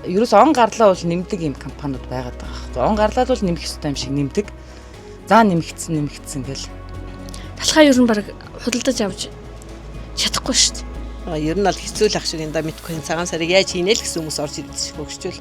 Ерөөс он гарлаа бол нэмдэг юм компаниуд байгаад байгаа байхгүй. Он гарлаа бол нэмэх ёстой юм шиг нэмдэг. За нэмэгдсэн нэмэгдсэн гэл. Талхаа ер нь баг худалдаж авч чадахгүй шүү дээ. Ер нь бол хэцүү л ах шиг энэ да мэдгүй цагаан сарыг яаж хийнэ л гэсэн хүмүүс орж ирдэг шиг хөгжчүүл.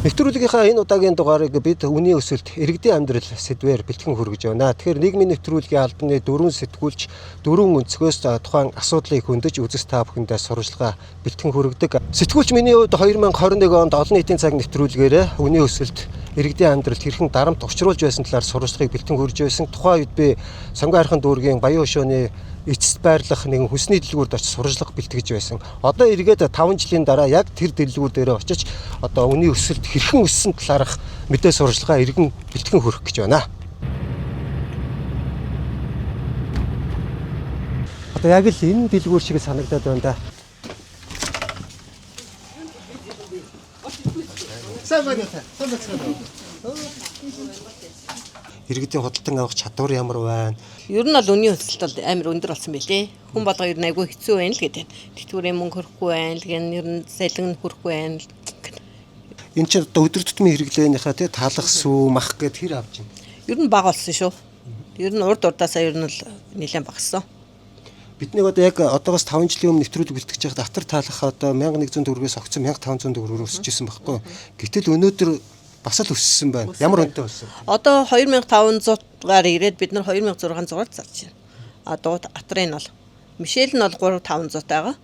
Нэвтрүүлгийнхаа энэ удаагийн дугаарыг бид үнийн өсөлт, иргэдийн амьдрал сэдвээр бэлтгэн хүргэж байна. Тэгэхээр нийгмийн нэвтрүүлгийн албаны дөрвөн сэтгүүлч дөрвөн өнцгөөс тухайн асуудлыг хөндөж үзэс та бүхэндээ сурвалжлага бэлтгэн хүргэдэг. Сэтгүүлч миний хувьд 2021 онд олон нийтийн цаг нэвтрүүлгээрээ үнийн өсөлт, иргэдийн амьдралд хэрхэн дарамт учруулж байсан талаар сурвалжлагыг бэлтгэн хүргэж байсан. Тухайн үед би Сонгон хайрхан дүүргийн Баян өшөөний эцэст байрлах нэгэн хүнсний дэлгүүрд очиж сурвалжлага бэлтгэж байсан. Одоо эргээд 5 жилийн дараа яг тэр дэлгүүр дээрээ очиж одоо үнийн өсөлт хэрхэн өссөн талаарх мэдээ сурвалжлага эргэн бэлтгэн хүргэх гэж байна. Одоо яг л энэ дэлгүүр шиг санагдаад байна да. Сайн байна уу? Сайн байна уу? Иргэдийн худалдан авах чадвар ямар байна? Ер нь бол үнийн өсөлт бол амар өндөр болсон байлээ. Хүн болго ер нь айгүй хэцүү байна л гэдэг. Тэтгэврийн мөнгө хөрөхгүй байна л гэн ер нь салин нь хөрөхгүй байна л. Энэ чинь одоо өдөр тутмын хэрэглээнийхээ тий талах сүү мах гэд хэр авч байна? Ер нь бага болсон шүү. Ер нь урд урдаасаа ер нь л нэлээд багассан. Бидний одоо яг одоогоос 5 жилийн өмнө нэвтрүүлэг бэлтгэж байхад атар талах одоо 1100 төгрөгөөс огцон 1500 төгрөгөөр өсөж исэн байхгүй. Гэтэл өнөөдөр бас л өссөн байна. Ямар үнэтэй өссөн? Одоо 2500-аар ирээд бид нар 2600-аар зарж байна. А дууд атрын нь бол Мишель нь бол 3500 байгаа.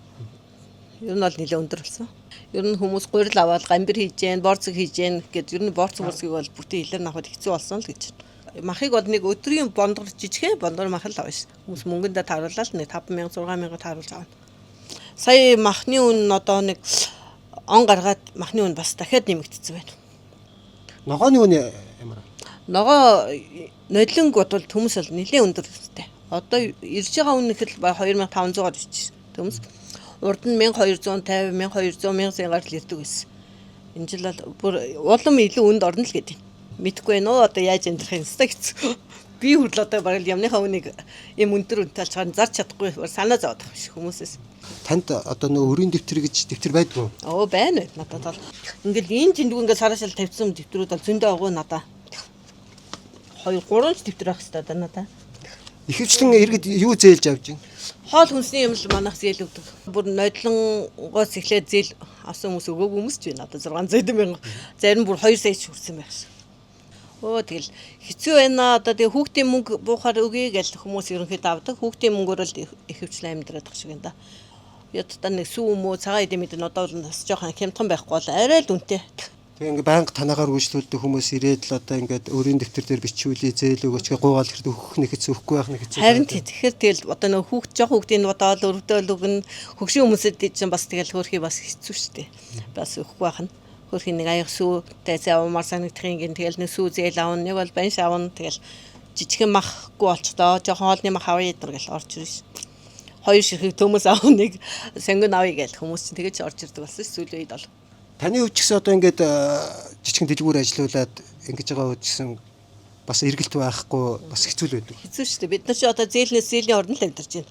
Ер нь бол нэлээд өндөр болсон. Ер нь хүмүүс гурил аваад гамбир хийж гэн, борцог хийж гэн гэд ер нь борцог борцгийг бол бүтэн илэр авахд хэцүү болсон л гэж. Махыг бол нэг өдрийн бондгор жижигхэн бондгор мах л авна ш. Хүмүүс мөнгөндөө тааруулаад нэг 5000 6000 тааруулж авна. Сая махны үн нь одоо нэг он гаргаад махны үн бас дахиад нэмэгдсэн байна. Ногооны үн ямар? Ногоо нолинг бодвол төмс бол нэлээд өндөр өстэй. Одоо ирж байгаа үн гэхэл 2500-аар ирж төмс. Урд нь 1250, 1200, 1100-аар л ирдэг байсан. Энэ жил бол бүр улам илүү үнд орно л гэдэг. Мэдхгүй байна уу одоо яаж амьдрах юм өстэй хэцүү. Би хүртэл одоо бараг л ямныхаа үнийг юм өндөр үнэтэй алчгаар зарч чадахгүй санаа зовоод байгаа шиг хүмүүсээс. Танд одоо нөө өрийн дэвтэр гэж дэвтэр байдгүй? Оо байна байна надад бол. Ингээл энэ тэндүү ингээл сараашаал тавьсан дэвтрүүд бол зөндөө агуу надаа. 2 3 ч дэвтэр байх хэрэгтэй да надаа. Ихэвчлэн иргэд юу зээлж авч байна? Хоол хүнсний юм л манайх зээл өгдөг. Бүр нодлонгоос эхлээд зээл авсан хүмүүс өгөөгүй хүмүүс ч байна. Одоо 600 мянга. Зарим бүр 2 сая ч хүрсэн байх шиг. Өө тэгэл хэцүү байна. Одоо тэгээ хүүхдийн мөнгө буухаар өгье гэж хүмүүс ерөнхийдөө авдаг. Хүүхдийн мөнгөөр л ихэвчлэн амьдраад тах шиг байна да. Ядтаа нэг сүү мөө цагаан эдийн мэдэн одоо бол бас жоохон хямдхан байхгүй бол арай л үнэтэй. Тэгээ ингээ байнга танаагаар үйлчлүүлдэг хүмүүс ирээд л одоо ингээд өрийн дэвтэр дээр бичүүлээ зээл өгөөч гэ гуйгаал хэрэг өгөх нэг хэцүү өгөхгүй байх нэг хэцүү. Харин тэгэхээр тэгэл одоо нэг хүүхд жоох хүүхдийн бодоол өрөвдөөл өгнө. Хөгшин хүмүүсэд чинь бас тэгэл хөөрхий бас хэцүү шүү дээ. Бас өгөхгүй байх нь. Хөөрхий нэг аяг сүүтэй зай уумар санагдах юм гин тэгэл нэг сүү зээл авна, нэг бол банш авна. Тэгэл жижигхэн махгүй болчихдоо. Жохон хоолны мах авъя гэдэг гэл орж ирнэ ш. Хоёр ширхэг төмөс авна, нэг сонгон авъя гэл хүмүүс чинь тэгэж орж ирдэг болсон ш сүүлийн үед бол. Таны хувьд ч гэсэн одоо ингээд жижигхэн дэлгүүр ажиллаулаад ингэж байгаа үед ч гэсэн бас эргэлт байхгүй бас хэцүү л байдаг. Хэцүү шүү дээ. Бид нар чи одоо зээлнээс зээлийн орно л амьдарч байна.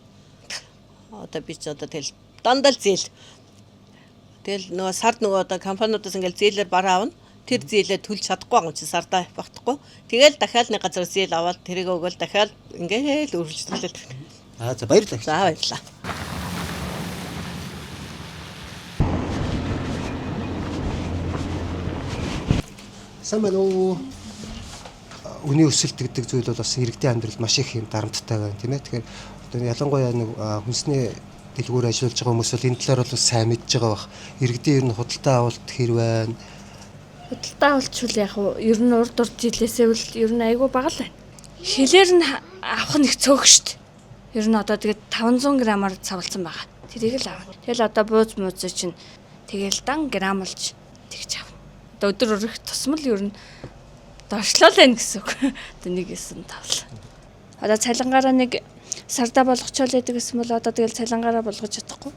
Одоо би ч одоо тэгэл дандаа л зээл. Тэгэл нөгөө сард нөгөө одоо компаниудаас ингээл зээлээр бараа авна. Тэр зээлээ төлж чадахгүй байгаа юм чи сардаа багтахгүй. Тэгэл дахиад нэг газар зээл аваад тэрийг өгөөл дахиад ингээл өргөжлөл. Аа за баярлалаа. За баярлалаа. Сайн байна уу? Үнийн өсөлт гэдэг зүйл бол бас иргэдийн амьдралд маш их юм дарамттай байна тийм ээ. Тэгэхээр одоо ялангуяа нэг хүнсний дэлгүүр ажиллаж байгаа хүмүүс бол энэ талаар бол сайн мэдж байгаа бах. Иргэдийн ер нь худалдаа авалт хэр байна? Худалдаа авалчвал яг уу ер нь урд урд жилээсээ бол ер нь айгүй бага л байна. Хилээр нь авах нь их цөөх шүү дээ. Ер нь одоо тэгээд 500 грамаар цавлцсан байгаа. Тэрийг л авна. Тэгэл одоо бууз мууз чинь тэгэл дан грамлж тэгж авна. Одоо өдөр өрөх тусмал ер нь доошлоо л байна гэсэн үг. Одоо нэг 9 тавлаа. Одоо цалингаараа нэг сардаа болгочоол байдаг гэсэн бол одоо тэгэл цалингаараа болгож чадахгүй.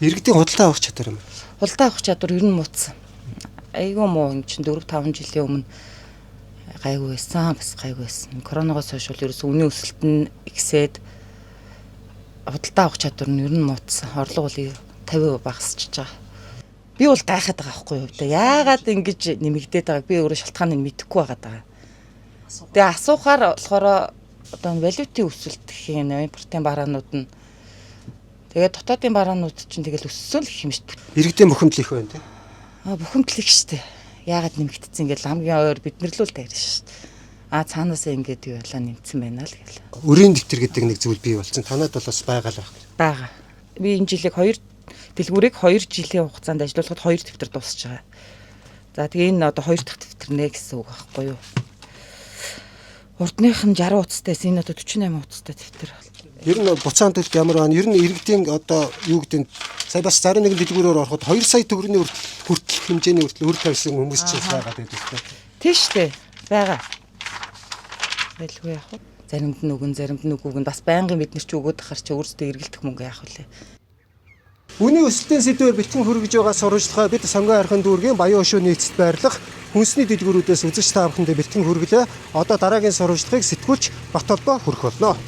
Иргэдийн худалдаа авах чадвар юм. Худалдаа авах чадвар ер нь мууцсан. Айгүй муу юм чинь 4 5 жилийн өмнө Гайгүй байсан, бас гайгүй байсан. Коронавигоос хойш бол ерөөсөө үнийн өсөлт нь ихсээд худалдаа авах чадвар нь ер нь муутсан. Орлого бол 50% багасчиж байгаа. Би бол гайхаад байгаа байхгүй юу? Тэ яагаад ингэж нэмэгдээд байгааг би өөрөө шалтгааныг мэдэхгүй байгаа даа. Тэгээ асуухаар болохоор одоо валютын өсөлт гэх юм импортын бараанууд нь тэгээд дотоодын бараанууд чинь тэгэл өссөн л гэх юм шүү дээ. Иргэдийн бухимдал их байна тий. А бухимдал их шүү дээ. Яагаад нэмэгдсэн ингээл хамгийн ойр бид нар л таарна шүү дээ. А цаанаасаа ингээд юу ялаа нэмсэн байна л гэл. Өрийн дэвтэр гэдэг нэг зүйл бий болсон. Танад бол бас байгаа л байх. Бага. Би энэ жилийг хоёр дэлгүүрийг 2 жилийн хугацаанд ажиллуулахад хоёр дэвтэр дуусч байгаа. За тэгээ энэ одоо хоёр дахь дэвтэр нэ гэсэн үг байхгүй юу? Урдных нь 60 утастайс энэ одоо 48 утастай дэвтэр. Ер нь буцаан төлөлт ямар байна? Ер нь иргэдийн одоо юу гэдэг нь сая бас зарим нэгэн дэлгүүрээр ороход 2 сая төгрөгийн хүртэл хэмжээний хүртэл өр тавьсан хүмүүс ч байгаад байдаг тий. Тийш үү? Бага. Байлгүй яах вэ? Заримд нь өгөн, заримд нь үгүй гэн бас байнгын бид нар чи өгөөд ахаар чи өөрсдөө эргэлдэх мөнгө яах вүлээ? Үнийн өсөлтийн сэдвээр бэлтгэн хүргэж байгаа сурвалжлагаа бид Сонгон архин дүүргийн Баян өшөө нийцэд байрлах хүнсний дэлгүүрүүдээс үзэгч та бүхэндээ бэлтгэн хүргэлээ. Одоо дараагийн сурвалжлагыг сэтгүүлч Батолбоо хүргэх болно.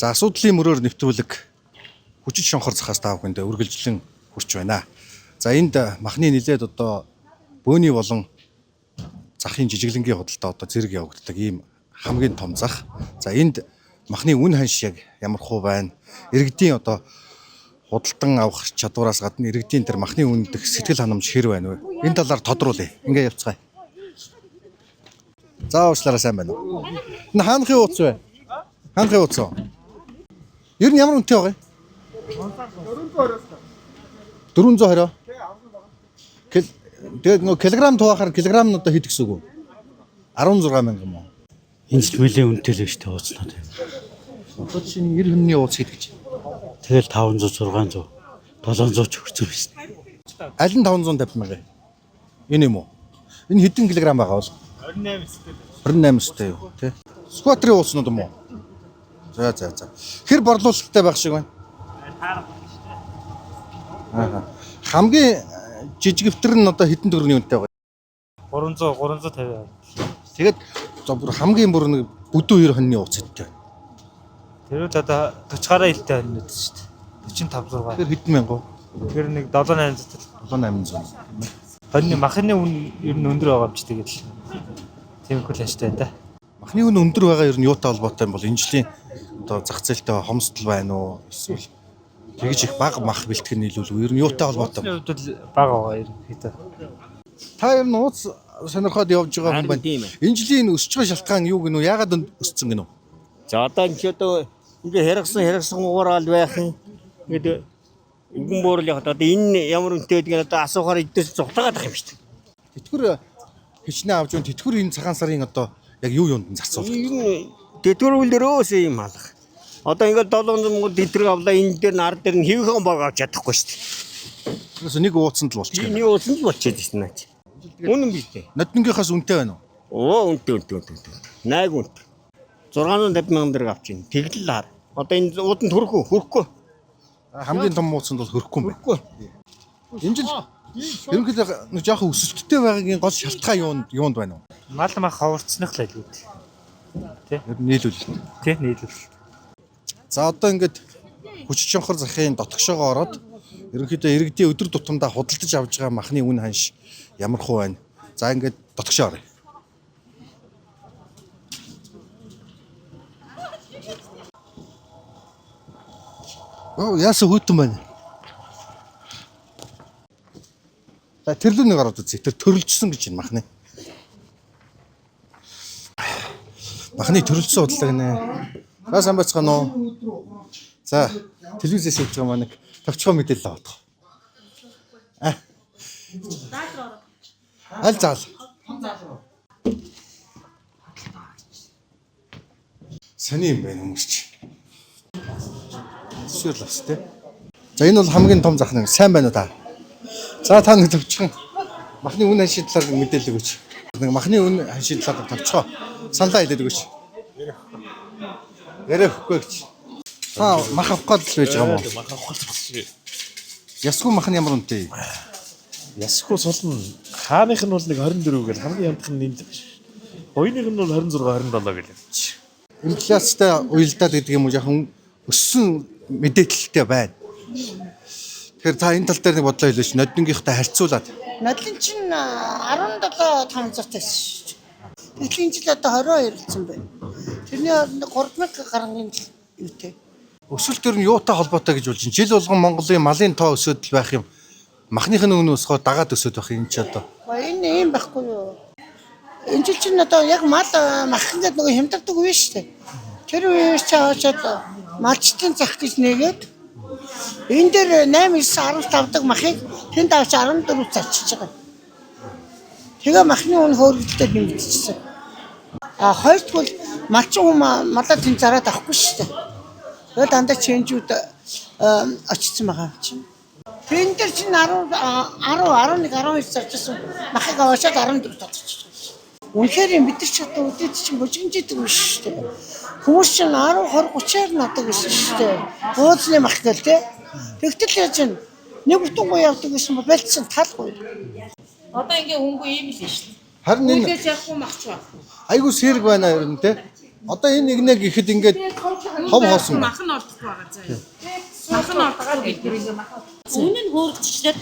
За асуудлын мөрөөр нэвтрүүлэг хүчит шонхор захаас та бүхэндээ үргэлжлэн хүрч байна. За энд махны нилээд одоо бөөний болон захын жижиглэнгийн худалдаа одоо зэрэг явагддаг ийм хамгийн том зах. За энд махны үн ханш яг ямар хуу байна? Иргэдийн одоо худалдан авах чадвараас гадна иргэдийн тэр махны үн дэх сэтгэл ханамж хэр байна вэ? Энэ талаар тодруулъя. Ингээ явцгаая. За уучлаарай, сайн байна уу? Энэ хаанхын ууц вэ? Хаанхын ууц уу? Ер нь ямар үнэтэй байгаа юм? 420. 420. Тэгээд нөгөө килограмм туваахаар килограмм нь одоо хэд гэсэн үг вэ? 16 мянга юм уу? Энэ ч нэлээд үнэтэй л биш үү ууцнууд. Одоо чинь 90 хөнний ууц хэд гэж? Тэгэл 500, 600, 700 ч хүрсэн байсан. Аль нь 550 мянга юм? Энэ юм уу? Энэ хэдэн килограмм байгаа бол? 28 өстэй. 28 өстэй юу, тий? Скватрын ууцнууд юм уу? За за за. Хэр борлуулалттай байх шиг байна? Аа. Хамгийн жижигвтер нь одоо хэдэн төгрөгийн үнэтэй байгаа? 300 350. Тэгээд за бүр хамгийн бүр нэг бүдүү 90 хоньны ууц хэдтэй байна? Тэрүүд одоо 40 гаруй илтэй хоньнууд шүү дээ. 45 6. Тэр хэдэн мянга вэ? Тэр нэг 7 800. 7800. Хоньны махны үн ер нь өндөр байгаа юм чи тэгэл. Тиймэрхүү л аштай байна да. Махны үн өндөр байгаа ер нь юутай холбоотой юм бол энэ жилийн одоо зах зээлтэй хомсдол байна уу? Эсвэл тэгж их бага мах бэлтгэн нийлүүлв. Ер нь юутай холбоотой? Ууцны хувьд бол бага байгаа ерөнхийдөө. Та ер нь ууц сонирхоод явж байгаа хүн байна. Энэ жилийн энэ өсөж байгаа шалтгаан юу гэнэ үү? Яагаад өссөн гэнэ үү? За одоо энэ ч одоо ингээ хэргсэн хэргсэн угараал байх юм. Ингээд үгэн буурал явахад одоо энэ ямар үнэтэй гэдгийг одоо асуухаар эднээс зугтаагаад байх юм шүү дээ. Тэтгэр хичнээн авч юм. Тэтгэр энэ цагаан сарын одоо яг юу юунд нь зарцуулах? Энэ тэтгэрүүлэрөөс юм алах. Одоо ингээд 700 мөнгө тэтгэр авлаа энэ дээр нар дээр нь хэвхэн баг авч чадахгүй шүү дээ. Тэрээс нэг ууцанд л болчих. Нэг ууцанд л болчиход шүү дээ наач. Үнэн биз дээ. Ноднингийнхаас үнэтэй байна уу? Оо үнэтэй үнэтэй үнэтэй. Найг үнэтэй. 650 мянган төгрөг авч ийн. Тэглэл хар. Одоо энэ ууданд хүрэх үү? Хүрэхгүй. Хамгийн том ууцанд бол хөрөхгүй юм байна. Хүрэхгүй. Энэ жил ерөнхийдөө нэг жоохон өсөлттэй байгаагийн гол шалтгаан юунд юунд байна вэ? Мал мах ховорцсных л айлгууд. Ер нь нийлүүлэлт. Тий нийлүүлэлт. За одоо ингээд хүчит шонхор захын дотгошоогоо ороод ерөнхийдөө иргэдийн өдөр тутамдаа худалдаж авж байгаа махны үн ханш ямар хуу байна. За ингээд дотгошоо оръё. Оо яасан хөтөн байна. За тэрлүү нэг ороод үзье. Тэр төрөлжсөн гэж энэ махны. Махны төрөлжсөн худлаа гинэ. За сайн байцгаана уу? За телевизээс явж байгаа маань нэг товчхон мэдээлэл авах. А. Аль заал? Сони юм байна хүмүүс чи. Зүсэл авс тэ. За энэ бол хамгийн том зах нэг сайн байна уу та? За та нэг товчхон махны үн ханшийн талаар нэг мэдээлэл өгөөч. Нэг махны үн ханшийн талаар товчхоо саналаа хэлээд өгөөч. Яриа өгөхгүй гэж. Та мах авах гээд л байж байгаа юм уу? Мах авах гэж байна. Ясгүй мах нь ямар үнэтэй? Ясгүй сул нь хааных нь бол нэг 24 гэл хамгийн ямтх нь нэмж байгаа шүү. Буйных нь бол 26 27 гэл явчих. Инфляцтай уялдаад гэдэг юм уу яхан өссөн мэдээлэлтэй байна. Тэгэхээр та энэ тал дээр нэг бодлоо хэлээч. Ноднингийнхтай харьцуулаад. Нодлон чинь 17 500 байсан шүү дээ. Гэтэл энэ жил одоо 22 болсон байна. Тэрний оронд 3000 гаруй жил юутэй. Өсөлт төр нь юутай холбоотой гэж болж байна. Жил болгон Монголын малын тоо өсөд л байх юм. Махных нь үнэ өсгөө дагаад өсөд байх юм чи одоо. Гэхдээ энэ юм байхгүй юу? Энэ жил чинь одоо яг мал мах ингээд нөгөө хямдардаг үе шүү дээ. Тэр үеэс чи аваачаад малчтын зах гэж нэгээд энэ дээр 8 9 15 дахь махыг тэнд авч 14 зарчиж байгаа. Тэгээ махны үн хөөргөлтөд нэмэгдчихсэн. А хоёрдугаар бол малчин хүн малаа тэнд зараад авахгүй шүү дээ. Тэгэл дандаа чэнжүүд очсон байгаа юм чинь. Тэн дээр чинь 10 10 11 12 зарчсан махыг аваачаад 14 татчихсан. Үнэхээр юм бид нар ч одоо үдээд чинь бужигнжидэг биш шүү дээ. Хүмүүс чинь 10 20 30-аар надаг гэсэн шүү дээ. Буудлын мах гэл те. Тэгтэл яаж чинь нэг бүтэн гуй явдаг гэсэн бол бэлдсэн талгүй. Одоо ингээ өнгө ийм л шүү дээ. Харин энэ Үлээж явахгүй махч ба. айгуу сэрэг байна ер нь те. Одоо энэ игнэ гэхэд ингээд хов хоосон байна. Мах нь олдохгүй байгаа заа. Мах нь олдохгүй гэдэг ингээ мах. Үнэ нь хөөрөгдчихлээр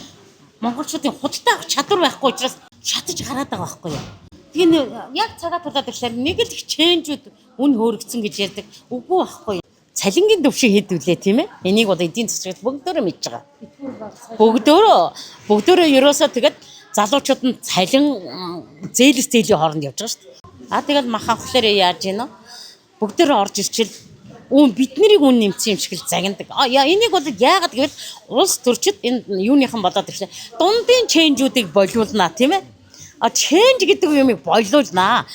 монголчуудын худалдаа авах чадвар байхгүй учраас шатаж гараад байгаа байхгүй юу. Тэгээ яг цагаа тулаад ирлээ нэг л их чэнжүүд үн хөөрөгдсөн гэж ярьдаг. Үгүй байхгүй юу. Цалингийн төвшин хэд вүлээ тийм ээ? Энийг бол эдийн засагч бүгдөө мэдж байгаа. Бүгдөө ерөөсөө тэгээд залуучууд нь цалин зээлс зээлийн хооронд явж байгаа шүү дээ. А тэгэл мах авахлаараа яаж гинэ? Бүгдөө орж ирчил үн бид нарыг үн нэмсэн юм шиг л загнадаг. А яа энийг бол яагаад гэвэл улс төрчид энэ юуныхан болоод ирлээ. Дундын чэнжүүдийг болиулнаа тийм ээ? А чэнж гэдэг юмыг болиулнаа.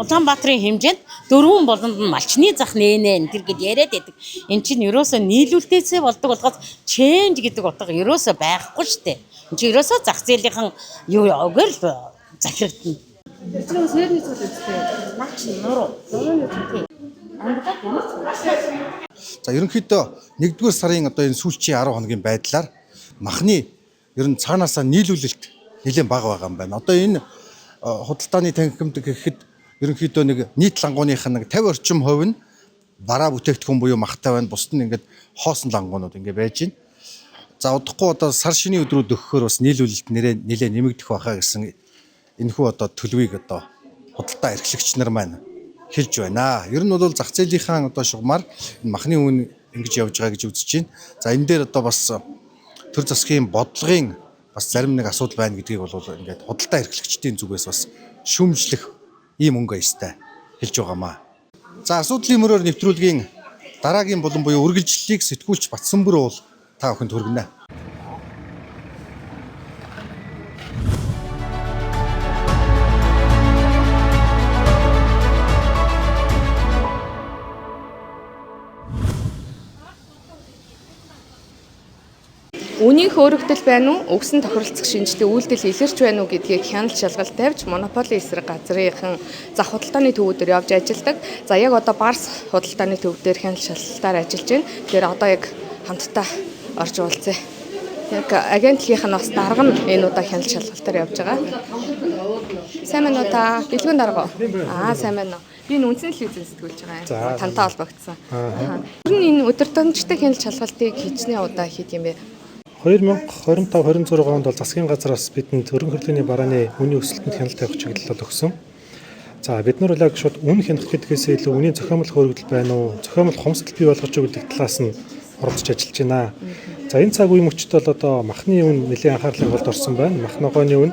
Улаанбаатарын хэмжээнд дөрвөн болонд нь малчны зах нэнэ энэ төр гэд яриад байдаг. Эн чинь ерөөсөө нийлүүлэлтээсээ болдог болохоос чэнж гэдэг утга ерөөсөө байхгүй шүү дээ. Энд чинь ерөөсөө зах зээлийнхэн юу өгөр л захирагдана. Тэр сэрний цул үстэй. Наач нуруу. Нурууны цул. Ангидад ямар ч За ерөнхийдөө 1-р сарын одоо энэ сүүлчийн 10 хоногийн байдлаар махны ер нь цаанаасаа нийлүүлэлт нэлээд бага байгаа юм байна. Одоо энэ худалдааны танхимд гэхэд ерөнхийдөө нэг нийт лангууных нь нэг 50 орчим хувь нь бараа бүтээгдэхүүн буюу махтай байна. Бусд нь ингээд хоосон лангуунууд ингээд байж байна. За удахгүй одоо сар шинийн өдрүүд өгөхөөр бас нийлүүлэлт нэрээ нэлээд нэмэгдэх байхаа гэсэн энэхүү одоо төлөвийг одоо худалдаа эрхлэгч нар маань хэлж байна. Ер нь бол зах зээлийнхаа одоо шугамар энэ махны үн ингэж явж байгаа гэж үзэж байна. За энэ дээр одоо бас төр засгийн бодлогын бас зарим нэг асуудал байна гэдгийг бол ингээд худалдаа эрхлэгчдийн зүгээс бас шүүмжлэх ийм өнгө аястай хэлж байгаамаа. За асуудлын мөрөөр нэвтрүүлгийн дараагийн булан буюу үргэлжлэлийг сэтгүүлч Батсанбөр уул та бүхэнд хүргэнэ. Үнийн хөөрөгдөл байна уу? Өгсөн тохиролцох шинжтэй үйлдэл илэрч байна уу гэдгийг хяналт шалгалт тавьж монополийн эсрэг газрынхан зах худалдааны төвүүдээр явж ажилладаг. За яг одоо Барс худалдааны төв дээр хяналт шалгалтаар ажиллаж байна. Тэгэхээр одоо яг хамтдаа орж уулзъя. Яг агентлагийнх нь бас дарга нь энэ удаа хяналт шалгалтаар явж байгаа. Сайн байна уу та? Бэлгүүн дарга уу? Аа сайн байна уу. Би энэ үндсэн телевизэн сэтгүүлж байгаа юм. Тантай холбогдсон. Ер нь энэ өдөртөмжтэй хяналт шалгалтыг хичнээн удаа хийх юм бэ? 2025 26 онд бол засгийн газраас бидэнд өргөн хөрлөгийн барааны үнийн өсөлтөнд хяналт тавих чиглэл бол өгсөн. За бид нар бол яг шууд үн хянах гэдгээсээ илүү үнийн зохиомл хөөргөдөл байна уу, зохиомл хомсдол бий болгож өгдөг талаас нь оролцож ажиллаж байна. За энэ цаг үе мөчд бол одоо махны үн нэлээн анхаарлыг голд орсон байна. Мах ногооны үн.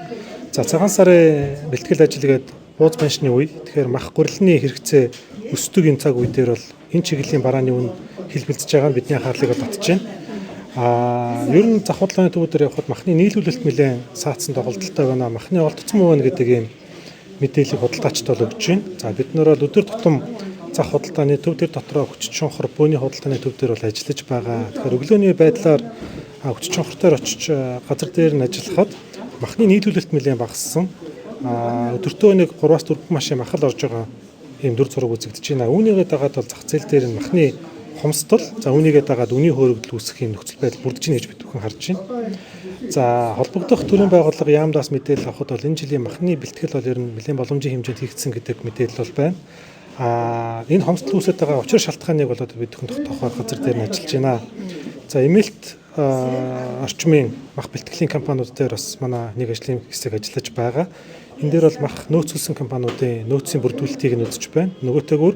За цагаан сарын бэлтгэл ажил гээд бууз баншны үе. Тэгэхээр мах гурилны хэрэгцээ өсдөг энэ цаг үе дээр бол энэ чиглэлийн барааны үн хэлбэлзэж байгаа нь бидний анхаарлыг бол татж байна. Ер нь зах худалдааны төвүүдээр явхад махны нийлүүлэлт нэлээд саатсан доголдолтой байна. Махны олдцсон муу байна гэдэг ийм мэдээллийг худалдаачид бол өгч байна. За бид нар бол өдөр тутам зах худалдааны төв төр дотроо хүчит шонхор бөөний худалдааны төв дээр бол ажиллаж байгаа. Тэгэхээр өглөөний байдлаар хүчит шонхор дээр очиж газар дээр нь ажиллахад махны нийлүүлэлт нэлээд багассан. Өдөртөө нэг 3-4 машин мах л орж байгаа Ийм дүр зураг үзэгдэж байна. Үүнийгээ дагаад бол зах зээл дээр нь махны хомсдол, за үүнийгээ дагаад үнийн хөөрөгдөл үүсэх юм нөхцөл байдал бүрдэж байна гэж бид бүхэн харж байна. За, холбогдох төрийн байгууллага яамдаас мэдээлэл авахад бол энэ жилийн махны бэлтгэл бол ер нь нэлээд боломжийн хэмжээнд хийгдсэн гэдэг мэдээлэл бол байна. Энэ хомсдол үүсээд байгаа учир шалтгааныг бол одоо бид бүхэн тогтоохоор газар дээр нь ажиллаж байна. За, эмээлт орчмын мах бэлтгэлийн компаниуд дээр бас манай нэг ажлын хэсэг ажиллаж байгаа. Энэ дээр бол мах нөөцлсөн компаниудын нөөцийн бүрдүүлэлтийг нь үзэж байна. Нөгөөтэйгүр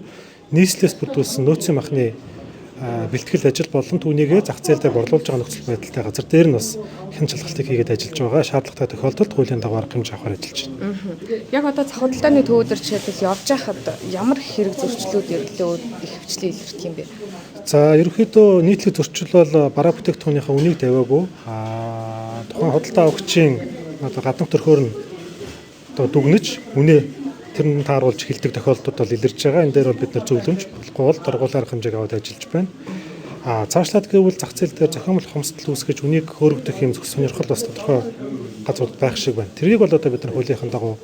нийслэлээс бүрдүүлсэн нөөцийн махны бэлтгэл ажил болон түүнийгээ зах зээл дээр борлуулж байгаа нөхцөл байдалтай газар дээр нь бас хэн шалгалтыг хийгээд ажиллаж байгаа. Шаардлагатай тохиолдолд хуулийн дагуу арга хэмжээ авахар ажиллаж байна. Яг одоо зах худалдааны төвөдөр жишээлбэл явж байхад ямар хэрэг зөрчлүүд ирлээ ихэвчлэн илэрдэг юм бэ? За, ерөнхийдөө нийтлэг зөрчил бол бараа бүтээгдэхүүнийхээ үнийг тавиагүй. Тухайн худалдаа авагчийн одоо гаднах төрхөөр нь одоо дүгнэж үнэ тэр нь тааруулж эхэлдэг тохиолдлууд бол илэрч байгаа. Энэ дээр бол бид нар зөвлөмж болохгүй бол торгууль арга хэмжээг аваад ажиллаж байна. Цаашлаад гэвэл зах зээл дээр зохиомл хомсдол үүсгэж үнийг хөөрөгдөх юм зөв сонирхол бас тодорхой газрууд байх шиг байна. Тэрийг бол одоо бид нар хуулийнхын дагуу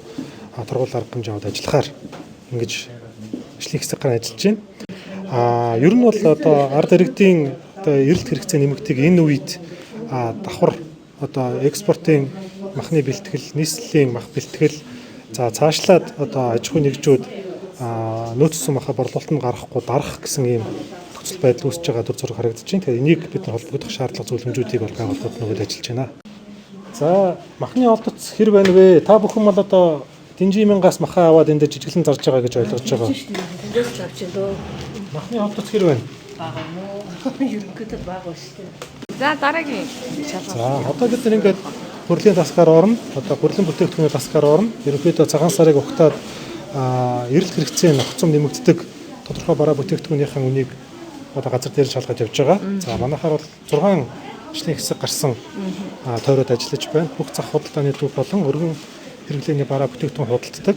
торгууль арга хэмжээ аваад ажиллахаар ингэж ажлын хэсэг гарan ажиллаж байна. Ер нь бол одоо ард иргэдийн одоо эрэлт хэрэгцээ нэмэгдэх энэ үед давхар одоо экспортын махны бэлтгэл, нийслэлийн мах бэлтгэл, за цаашлаад одоо аж ахуйн нэгжүүд нөөцлсөн маха борлуулалтанд гаргахгүй дарах гэсэн ийм нөхцөл байдал үүсэж байгаа дүр зураг харагдаж байна. Тэгэхээр энийг бид нар холбогдох шаардлага зөвлөмжүүдийг бол байгууллагууд нөгөөд ажиллаж байна. За, махны олдоц хэр байна вэ? Та бүхэн бол одоо Динжимингаас маха аваад энэ дээр жижиглэн зарж байгаа гэж ойлгож байгаа. Тэндээс ч авч дөө. Махны олдоц хэр байна? Бага юм уу? Ерөнхийдөө бага шүү дээ. За, дараагийн шалгалт. За, одоо бид нар ингээд гурилын тасгаар орно. Одоо гурилан бүтээгдэхүүний тасгаар орно. Ерөнхийдөө цагаан сарыг угтаад эрэлт хэрэгцээ нөхцөм нэмэгддэг тодорхой бараа бүтээгдэхүүнийхэн үнийг одоо газар дээр шалгаж явж байгаа. За, манайхаар бол 6 ажлын хэсэг гарсан тойроод ажиллаж байна. Бүх зах худалдааны төв болон өргөн хэрэглээний бараа бүтээгдэхүүн худалддаг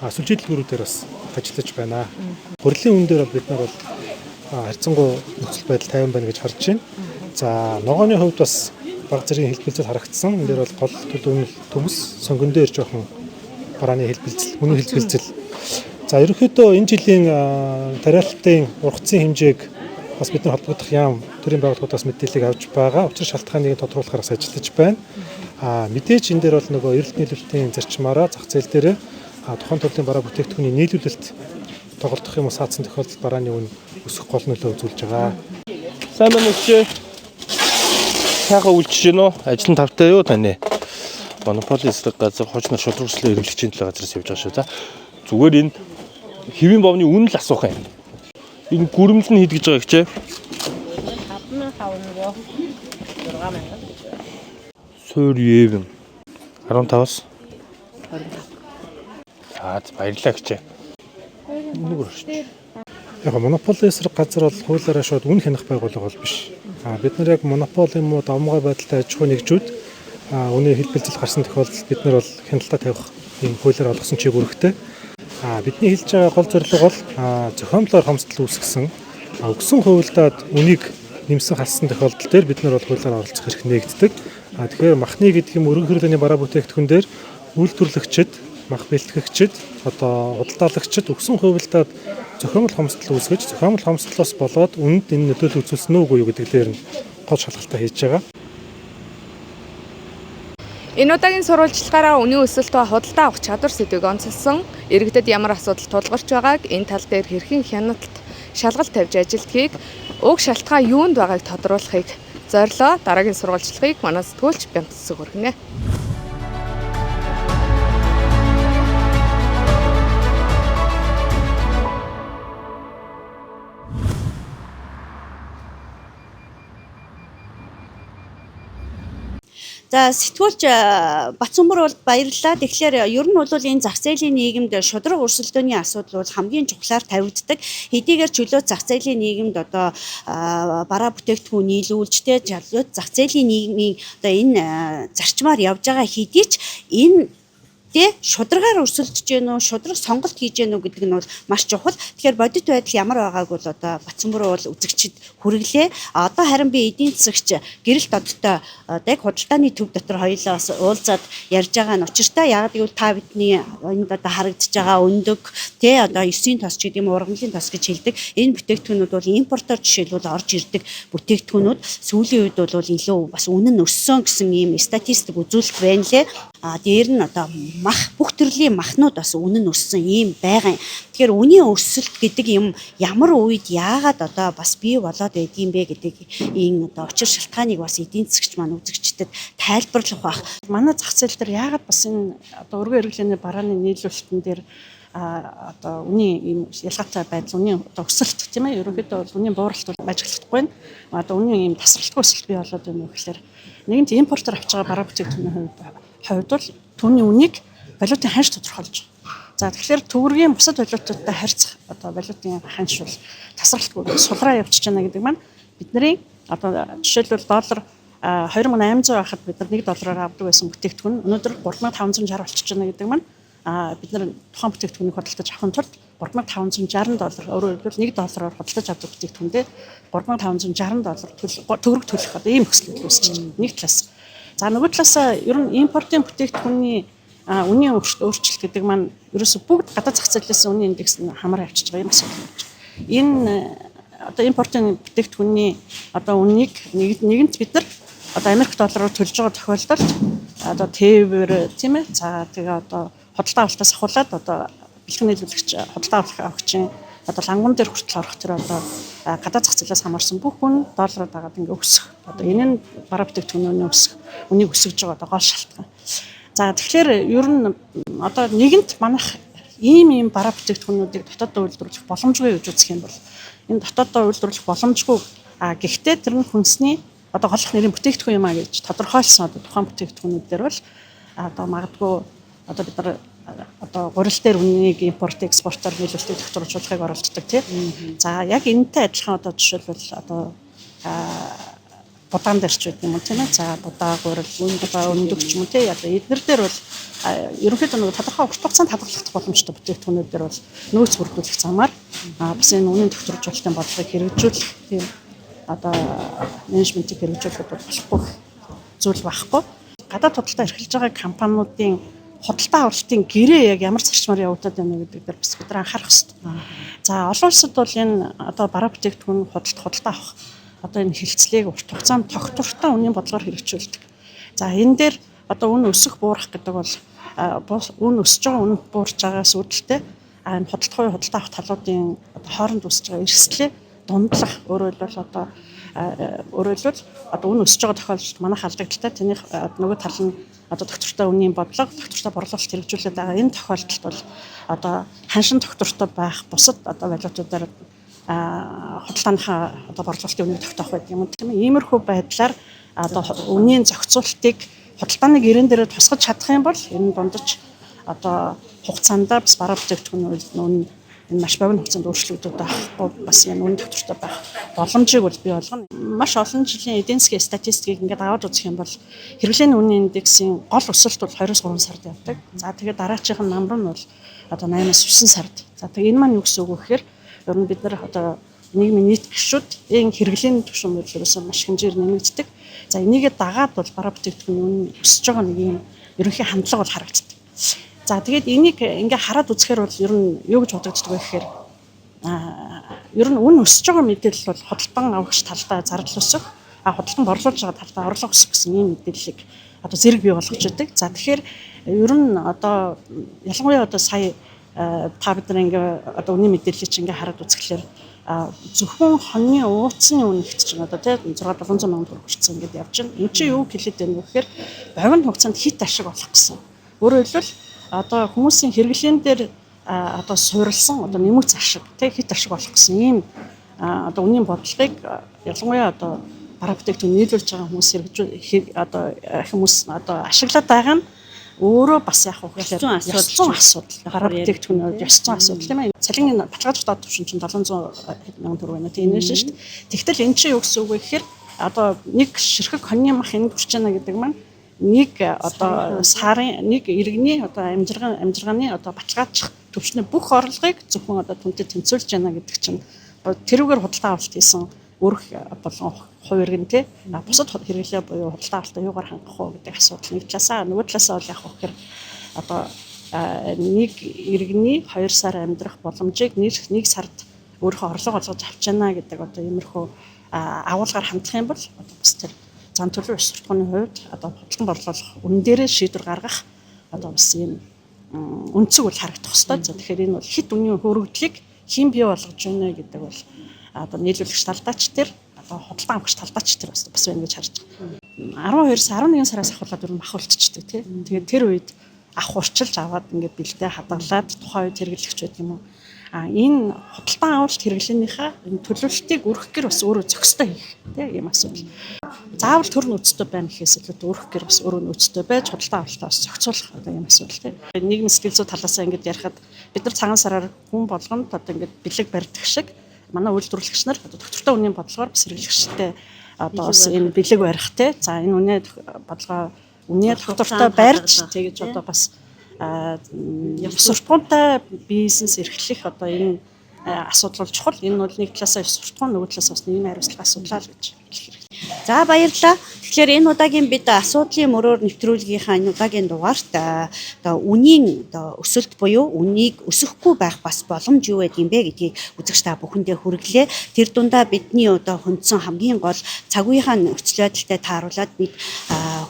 сүлжээ дэлгүүрүүдээр бас ажиллаж байна. Гурилын үн дээр бол бид нар бол харьцангуй нөхцөл байдал тайван байна гэж харж байна. За, ногооны хувьд бас баг зэргийн хэлбэлзэл харагдсан. Энэ дээр бол гол төлөвнөл төмс сонгон дээр жоохон барааны хэлбэлзэл, үнийн хэлбэлзэл. За, ерөнхийдөө энэ жилийн тариалтын ургацын хэмжээг бас бид нар холбогдох яам төрийн байгууллагуудаас мэдээллийг авч байгаа. Учир шалтгааныг тодруулахаар бас ажиллаж байна. Мэдээж энэ дээр бол нөгөө эрэлт нийлүүлэлтийн зарчмаараа зах зээл дээр тухайн төрлийн бараа бүтээгдэхүүний нийлүүлэлт тоглолтох юм уу саадсан тохиолдолд барааны үн өсөх гол нөлөө үзүүлж байгаа. Сайн байна уу чи? Сайхан үйлчиж гэнэ үү? Ажил нь тавтай юу таны? Монополи эсрэг газар хожно шударгачлал эргэлжийн төлөө газраас явж байгаа шүү. За, зүгээр энэ хэвийн бовны үн л асуух юм. Энэ гүрэмл нь хэд гэж байгаа гिचээ? 5500 6000 гэж байна. Суур евэн 15-аас 25. За, баярлалаа гिचээ. Нэг өрш. Яг монополи эсрэг газар бол хуулиараа шууд үн хянах байгууллага бол биш. Бид нар яг монополи юм уу давмгай байдалтай аж ахуйн нэгжүүд үнийн хэлбэлзэл гарсан тохиолдолд бид нар бол хяналтаа тавих ийм хуулиар олгосон чиг үүрэгтэй. Бидний хэлж байгаа гол зорилго бол зохиомлоор хомсдол үүсгэсэн, өгсөн хувилдаад үнийг нэмсэн халсан тохиолдол дээр бид нар бол хуулиар оролцох эрх нэгддэг. Тэгэхээр махны гэдэг юм өргөн хэрэглээний бараа бүтээгдэхүүн дээр үйлдвэрлэгчид, мах бэлтгэгчид, одоо худалдаалагчид өгсөн хувилдаад зохиомл хомсдол үүсгэж, зохиомл хомсдлоос болоод үнэнд энэ нөлөөлөл үзүүлсэн үү үгүй юу гэдэг дээр нь гол шалгалтаа хийж байгаа. Энэ удаагийн сурвалжлагаараа үнийн өсөлт ба худалдаа авах чадвар сэдвийг онцолсон. Иргэдэд ямар асуудал тулгарч байгааг энэ тал дээр хэрхэн хяналт шалгалт тавьж ажилтгийг уг шалтгаан юунд байгааг тодруулахыг зорилоо. Дараагийн сурвалжлагыг манай сэтгүүлч Бямцсэг хүргэнэ. За, сэтгүүлч Батсүмбэр бол баярлалаа. Тэгэхээр ер нь бол энэ зах зээлийн нийгэмд шударга өрсөлдөөний асуудал бол хамгийн чухлаар тавигддаг. Хэдийгээр чөлөө зах зээлийн нийгэмд одоо бараа бүтээгдэхүүн нийлүүлжтэй чөлөө зах зээлийн нийгмийн одоо энэ зарчмаар явж байгаа хэдий ч энэ Гэхдээ шударгаар өрсөлдөж гэнэ үү, шударга сонголт хийж гэнэ үү гэдэг нь бол маш чухал. Тэгэхээр бодит байдал ямар байгааг бол одоо Батсөмбөр бол үзэгчид хүргэлээ. Одоо харин би эдийн засагч Гэрэлт одтой одоо яг худалдааны төв дотор хоёулаа бас уулзаад ярьж байгаа нь учиртай. Яг гэвэл та бидний энд одоо харагдаж байгаа өндөг, тэ одоо 9-ийн тос ч гэдэг юм, ургамлын тос гэж хэлдэг. Энэ бүтээгдэхүүнүүд бол импортоор жишээлбэл орж ирдэг бүтээгдэхүүнүүд сүүлийн үед бол илүү бас үнэ нь өссөн гэсэн ийм статистик үзүүлэлт байна лээ. А дээр нь одоо мах, бүх төрлийн махнууд бас үнэ нь өссөн ийм байгаа юм. Тэгэхээр үнийн өсөлт гэдэг юм ямар үед яагаад одоо бас бий болоод байдгийм бэ гэдэг ийм одоо учир шалтгааныг бас эдийн засгч маань үзэгчдэд тайлбарлах бах. Манай зах зээл дээр яагаад бас энэ одоо өргөн хэрэглээний барааны нийлүүлэлтэн дээр одоо үнийн ийм ялгаатай байдал, үнийн одоо өсөлт, тийм ээ, ерөнхийдөө бол үнийн бууралт бол ажиглахдаггүй нь одоо үнийн ийм тасралтгүй өсөлт бий болоод байна уу гэхээр нэгэнт импортоор авч байгаа бараа бүтээгдэхүүний хувьд бол түүний үнийг валютын ханш тодорхойлж байгаа. За тэгэхээр төгрөгийн бусад валютуудтай харьцах одоо валютын ханш бол тасралтгүй сулраа явчихж байна гэдэг маань бидний одоо жишээлбэл доллар 2800 байхад бид нар 1 доллараар авдаг байсан бүтээгдэхүүн өнөөдөр 3560 болчихж байна гэдэг маань бид нар тухайн бүтээгдэхүүнийг худалдаж авахын тулд 3560 доллар, өөрөөр хэлбэл 1 доллараар худалдаж авдаг бүтээгдэхүүндээ 3560 доллар төгрөг төлөх одоо ийм нөхцөл үүсэж байна. Нэг талаас. За нөгөө талаас ер нь импортын бүтээгдэхүүний үнийн өөрчлөлт гэдэг маань ерөөсө бүгд гадаад зах зээлээс үнийн индекс нь хамаараа явчихж байгаа юм асуудал болж байна. Энэ одоо импортын бүтээгдэхүүний одоо үнийг нэгэнт бид нар одоо Америк доллараар төлж байгаа тохиолдолд одоо тээвэр, тийм ээ. За тэгээ одоо худалдаа авалтаас ахуулаад одоо бэлтгэн нийлүүлэгч, худалдаа авах авахчийн одоо лангуун дээр хүртэл орох тэр одоо гадаад зах зээлээс хамаарсан бүх үн доллараар дагаад ингээ өсөх. Одоо энэ нь бараа бүтээгдэхүүний өсөх, үнийг өсгөж байгаа одоо гол шалтгаан. За тэгэхээр ер нь одоо нэгэнт манайх ийм бараа бүтээгдэхүүнүүдийг дотооддоо үйлдвэрлэх боломжгүй гэж үзэх юм бол энэ дотооддоо үйлдвэрлэх боломжгүй, а гэхдээ тэр нь хүнсний одоо голлох нэрийн бүтээгдэхүүн юм а гэж тодорхойлсон одоо тухайн бүтээгдэхүүнүүд дээр бол одоо магадгүй одоо бид нар одоо гурил дээр үннийг импорт экспортоор нийлүүлэлтийг тогтворжуулахыг оролддог, тийм. За яг энэтэй адилхан одоо жишээлбэл одоо будаан дээр ч байдаг юм уу, тийм ээ. За будаа, гурил, одоо өндөг ч юм уу, тийм. Одоо эднэр дээр бол ерөнхийдөө нөгөө тодорхой урт хугацаанд хадгалах боломжтой бүтээгдэхүүнүүд дээр бол нөөц бүрдүүлэх замаар бас энэ үнийн тогтворжуулалтын бодлогыг хэрэгжүүлэх, тийм, одоо менежментийг хэрэгжүүлэхэд бол болохгүй зүйл байхгүй. Гадаад худалдаа эрхэлж байгаа компаниудын худалдаа авалтын гэрээ яг ямар зарчмаар явагдаад байна вэ гэдэг дээр бас бид нар анхаарах хэрэгтэй. За олон улсад бол энэ одоо бараа бүтээгдэхүүн худалдаа авах одоо энэ хилцлийг урт хугацаанд тогтвортой үнийн бодлогоор хэрэгжүүлдэг. За энэ дээр одоо үн өсөх буурах гэдэг бол үн өсөж байгаа, үн буурч байгаас үүдэлтэй энэ худалдах худалдаа авах талуудын одоо хооронд үүсэж байгаа эрсдлээ дундлах, өөрөөр хэлбэл одоо үн өсөж байгаа тохиолдолд манайх алдагдaltaй, тэрний нөгөө тал нь одоо тогтвортой үнийн бодлого, тогтвортой борлуулалт хэрэгжүүлээд байгаа энэ тохиолдолд бол одоо ханшин тогтвортой байх бусад одоо валютуудаар худалдааныхаа одоо борлуулалтын үнийг тогтоох байдаг юм, тийм ээ. Иймэрхүү байдлаар одоо үнийн зохицуултыг худалдааны гэрэн дээр тусгаж чадах юм бол энэ дундаж одоо хугацаанд бас бараа бүтээгдэхүүн үн энэ маш богино хугацаанд өөрчлөгдөд байхгүй бас энэ үнэ тогтвортой байх боломжийг бол бий болгоно. Маш олон жилийн эдийн засгийн статистикийг ингээд аваад үзэх юм бол хэрэглээний үнийн индексийн гол өсөлт бол 2-3 сард явдаг. За тэгээд дараачих нь намар нь бол одоо 8-9 сард. За тэгээд энэ маань юу гэсэн үг вэ гэхээр ер нь бид нар одоо нийгмийн нийт гишүүд энэ хэрэглээний түвшин бол ерөөсөө маш хэмжээр нэмэгддэг. За энийгээ дагаад бол бараа бүтээгдэхүүний үнэ өсөж байгаа нэг юм ерөнхий хандлага бол харагддаг. За тэгээд энийг ингээ хараад үзэхээр бол ер нь юу гэж бодогддог вэ гэхээр ер нь үн өсөж байгаа мэдээлэл бол худалдан авагч талдаа зардал өсөх, худалдан борлуулж байгаа талдаа орлого өсөх гэсэн ийм мэдээллийг одоо зэрэг бий болгож өгдөг. За тэгэхээр ер нь одоо ялангуяа одоо сая та бид нар ингээ одоо үнийн мэдээллийг чи ингээ хараад үзэхлээр зөвхөн хоньны ууцны үн ихт чинь одоо тий 6-700 мянган төгрөг хүрсэн ингээд явж байна. Энд чинь юу хэлээд байна вэ гэхээр богино хугацаанд хит ашиг олох гэсэн. Өөрөөр хэлбэл одоо хүмүүсийн хэрэглээн дээр одоо суурилсан одоо нэмэгц ашиг, тий хит ашиг олох гэсэн ийм одоо үнийн бодлогыг ялангуяа одоо бараа бүтээгдэхүүн нийлүүлж байгаа хүмүүс хэрэгжүүл одоо хүмүүс одоо ашиглаад байгаа нь өөрөө бас яах вэ гэхээр ёс зүйн асуудал. Бараа бүтээгдэхүүн ёс зүйн асуудал, тийм ээ. Цалин баталгаажих доод түвшин чинь 700 мянган төгрөг байна. Тийм шүү дээ. Тэгтэл эн чинь юу гэсэн үг вэ гэхээр одоо нэг ширхэг хоньны мах энд хүрч байна гэдэг маань Нэг одоо сарын нэг иргэний одоо амьжиргааны одоо баталгаажих төвшний бүх орлогыг зөвхөн одоо түнтэй тэнцвүүлж байна гэдэг чинь тэрүүгээр худалдаа авалт хийсэн өрх болон хувь иргэн те бусад хэрэглээ буюу худалдаа авалтаа юугаар хангах уу гэдэг асуудал нэг талаасаа, нөгөө талаасаа бол яг гэхээр одоо нэг иргэний 2 сар амьдрах боломжийг нэг сард өөрийнхөө орлого олгож авч яана гэдэг одоо иймэрхүү агуулгаар хандах юм бол одоо бас тэр зан төлөв ёс суртахууны хувьд одоо худалдан борлуулах үнэн дээрээ шийдвэр гаргах одоо бас ийм өнцөг бол харагдах хэвээр. За тэгэхээр энэ бол хэд үнийн хөрөгдлийг хэн бий болгож байна гэдэг бол одоо нийлүүлэгч талдаач тэр одоо худалдан авахч талдаач тэр бас байна гэж харж байгаа. 12 сар 11 сараас ахуулаад ер нь мах үлдчихдэг тий. Тэгээд тэр үед ах урчилж аваад ингээд бэлдээ хадгалаад тухайн үед хэрэглэгч байдаг юм уу? А энэ худалдан авалт хэрэглээнийхээ энэ төлөвлөлтийг өргөх гэр бас өөрөө зохистой хийх тий ийм асуудал. Заавал төр нөөцтэй байна гэхээс илүү өргөх гэр бас өөрөө нөөцтэй байж худалдан авалтаа бас зохицуулах одоо ийм асуудал тий. Нийгмийн сэтгэл зүйн талаасаа ингээд ярихад бид нар цагаан сараар хүн болгонд одоо ингээд бэлэг барьдаг шиг манай үйлдвэрлэгч нар одоо доктортой үнийн бодлогоор бас хэрэглэгчтэй одоо бас энэ бэлэг барих тий. За энэ үнэ бодлогоо үнэ доктортой барьж тэгэж одоо бас ёс суртахуунтай бизнес эрхлэх одоо энэ асуудал бол чухал. Энэ бол нэг талаасаа ёс суртахуун, нөгөө талаасаа бас нийгмийн хариуцлага асуудал л гэж хэлэх хэрэгтэй. За баярлалаа. Тэгэхээр энэ удаагийн бид асуудлын мөрөөр нэвтрүүлгийнхаа энэ удаагийн дугаарт одоо үнийн одоо өсөлт буюу үнийг өсөхгүй байх бас боломж юу байдаг юм бэ гэдгийг үзэгч та бүхэндээ хүргэлээ. Тэр дундаа бидний одоо хүндсэн хамгийн гол цаг үеийнхаа нөхцөл байдалтай тааруулаад бид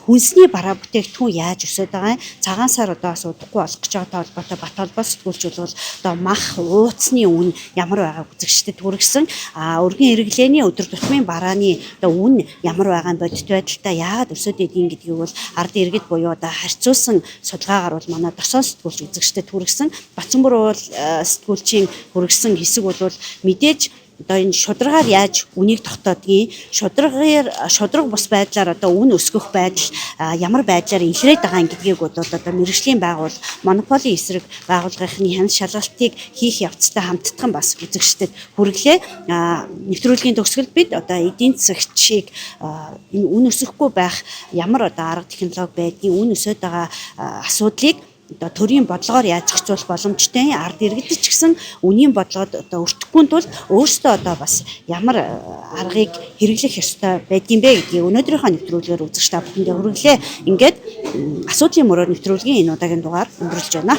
хүнсний бараа бүтээгдэхүүн яаж өсөд байгаа юм, цагаан сар одоо бас удахгүй болох гэж байгаатай холбоотой бат холбоо сэтгүүлч бол одоо мах ууцны үн ямар байгааг үзэгчдэд хүргэсэн. Өргөн хэрэглээний өдөр тутмын барааны одоо үн ямар байгаа юм, бодит байдалтай яагаад өсөд байдгийг гэдгийг бол ард иргэд буюу одоо харьцуулсан судалгаагаар бол манай досон сэтгүүлч үзэгчдэд хүргэсэн. Батсанбар уул сэтгүүлчийн хүргэсэн хэсэг бол мэдээж одоо энэ шударгаар яаж үнийг тогтоодгийг, шударга бус байдлаар одоо үн өсгөх байдал ямар байдлаар илрээд байгаа юм гэдгийг бол одоо мэргэжлийн байгуул монополийн эсрэг байгууллагын хяналт шалгалтыг хийх явцтай хамттхан бас үзэгчдэд хүргэлээ. Нэвтрүүлгийн төгсгөлд бид одоо эдийн засгчийг энэ үн өсөхгүй байх ямар одоо арга технологи байдгийг, үн өсөд байгаа асуудлыг одоо төрийн бодлогоор яаж зохицуулах боломжтой, ард иргэд ч гэсэн үнийн бодлогод одоо өртөхгүй тулд өөрсдөө одоо бас ямар аргыг хэрэглэх ёстой байдгийм бэ гэдгийг өнөөдрийнхөө нэвтрүүлгээр үзэгч та бүхэндээ хүргэлээ. Ингээд асуудлын мөрөөр нэвтрүүлгийн энэ удаагийн дугаар өндөрлөж байна.